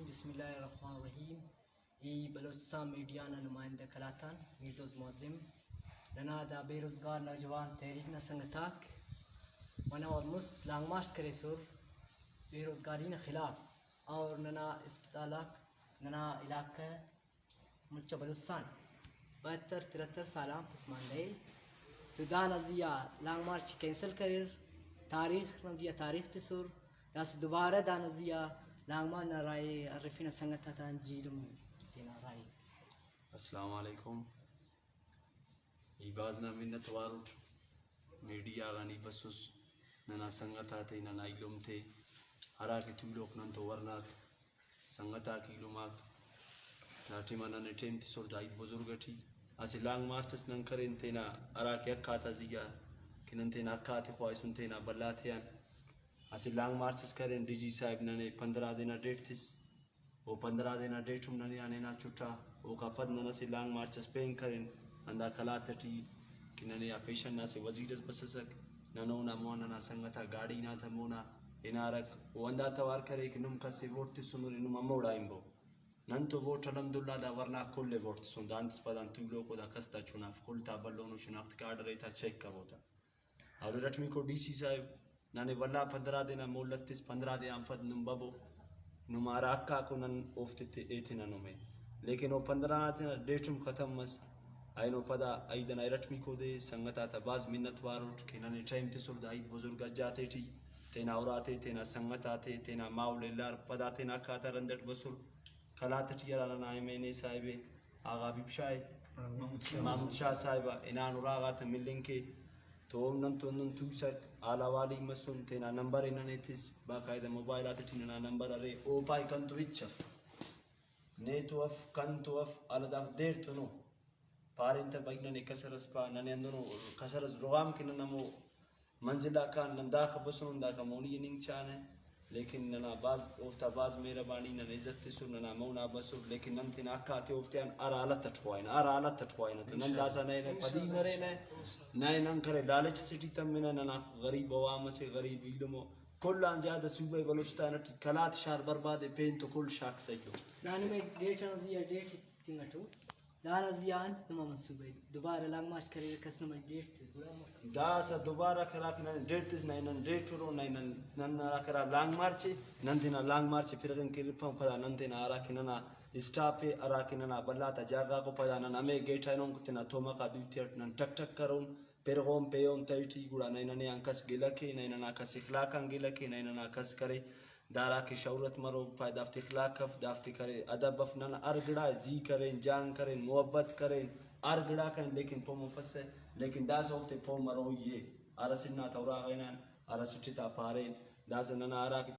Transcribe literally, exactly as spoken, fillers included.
بسم اللہ الرحمن الرحیم۔ ای بلوچستان میڈیا نا نمائندہ قلات آن میردوست معظم، ننا دا بے روزگار نوجوان تحریک نا سنگت آک، منہ وار مست لانگ مارچ کریسر بے روزگاری نا خلاف، اور ننا اسپتال آک، ننا علاقہ مچ بلوچستان بہتر ترہتر سال آن پسماندہ ءِ۔ تو دانا زی آ لانگ مارچ کینسل کریر، تاریخ نا زی آ تاریخ تسر، داسہ دوبارہ دانا زی آ لانگ مارچ نا رائے ہرفنہ سنگت آتان جی ایلم تینا رائے۔ السلام علیکم۔ ای بھاز نا منت وار اٹ، میڈیا غان ای بسس، ننا سنگت آتے، ننا ایلم تے، ہرا کہ تولوک نن تو ورناک، سنگت آک، ایلم آک، دا ٹائما ننے ٹائم تسر دا عید بزرگ ٹی۔ اسہ لانگ مارچ اس نن کرین تینا ہرا کہ حق آتا زیہا کہ نن تینا حق آتے خواہسن تینا بھلا تیان۔ اسہ لانگ مارچ اس کرین، ڈی جی صاحب ننے پندرہ دے نا ڈیٹ تس، او پندرہ دے نا ڈیٹ ہم ننے آن ہنا چٹا۔ اوکا پد نن اسہ لانگ مارچ اس پین کرین ہندا قلات ٹی کہ ننے آ پیشن نا اسہ وزیر اس بسسک، نن اونا مون، ننا سنگت آ گاڑی نا تا مونا ہنارک۔ او ہندا توار کرے کہ نم کس ءِ ووٹ تسنرے، نم ہموڑا ہنبو۔ نن تو ووٹ الحمدللہ دا ورنا کل ءِ ووٹ تسن، دانتس پدان تولوکو دا کس تا چنا اف، کل تا بھلونو، شناختی کارڈ ارے تا چیک کرو تا۔ اور ارٹمیکو ڈی سی صاحب ننے ولا پندرہ دے نا مہلت تس، پندرہ دے آن پد نم ببو، نم ہرا حق آکو نن اوفتے تے-، ایتنہ نمے۔ لیکن او پندرہ نا تینا ڈیٹ ہم ختم مس۔ اینو پدا عید ئنا ارٹمیکو دے سنگت آتا بھاز منت وار اٹ کہ ننے ٹائم تسر دا عید بزرگ حج آتے ٹی تینا اراتے، تینا سنگت آتے، تینا ماحول الار، پدا تینا حق آتا رند اٹ بسر۔ قلات ٹی ہرا ننا ایم این اے صاحب ءِ، آغا حبیب شاہ ءِ، محمود شاہ۔ محمود شاہ صاحب ءِ، ہنان اراغا تا ملنگ کے، تو نن تو نن توسک، حال حوالی مسن، تینا نمبر ءِ ننے تس، باقاعدہ موبائل آتے ٹی ننا نمبر ارے، او پائے کن تو ہچ اف، نے تو اف، کن تو اف، حال دافک دیر تو نو۔ پارین تہ بھئی ننے کسر اس پا، ننے ہندنو کسر اس رغام کہ نن ہمو منزل آکان، نن داخہ بسنن، داخہ مونی ئے ننگ چانہ، لیکن ننا بھاز، اوفتا بھاز مہربانی، نن عزت تسر، ننا مون آ بسر، لیکن نن تینا حق آتے اوفتیان ہر حالت اٹ خواہنہ، ہر حالت اٹ خواہنہ تہ۔ نن داسہ نئے نئے پدی مرینہ، نئے نن کرے لالچ اسے ٹی تمنہ، ننا غریب عوام اسے، غریب ایلمو، کل آن زیادہ صوبہ بلوچستان اٹی قلات شار برباد ءِ، پین تو کل شاک سہی ءُ۔ دا نمے ڈیٹ ئنا زی آ ڈیٹ تنگ اٹو۔ دانا زیان نما منصوبہ ءِ۔ دوبارہ لانگ مارچ کریر، کس نمے ڈیٹ تس گڑا مر۔ داسہ دوبارہ کرا کہ ننے ڈیٹ تس، نئے نن ڈیٹ ہرو، نئے نن، نن ہرا کرا لانگ مارچ ءِ، نن تینا لانگ مارچ ءِ پرغنگ کہ ارفان، پدا نن تینا ہرا کہ ننا اسٹاف ءِ، ہرا کہ ننا بھلا تا جاگہ غاکو، پدا نن ہمے گیٹ آ ہنون تینا تومکا دوئی تیٹ نن ٹک ٹک کرون۔ پرغون پیہون تہٹی، گڑا نئے ننے آن کس گلہ کے، نئے ننا کس اخلاق آن گلہ کے، نئے ننا کس کرے۔ داراکہ شہرت مروک پائے دافتے اخلاق اف، دافتے کرے ادب اف۔ نن ہر گڑا زی کرین، جان کرین، محبت کرین، ہر گڑا کرین، لیکن پہہ مفسہ، لیکن داسہ اوفتے پہہ مروئی ءِ۔ ہر اسہ نا تا اراغا ہنان، ہر اسٹ ئے تا پارین۔ داسہ ننا ہراکہ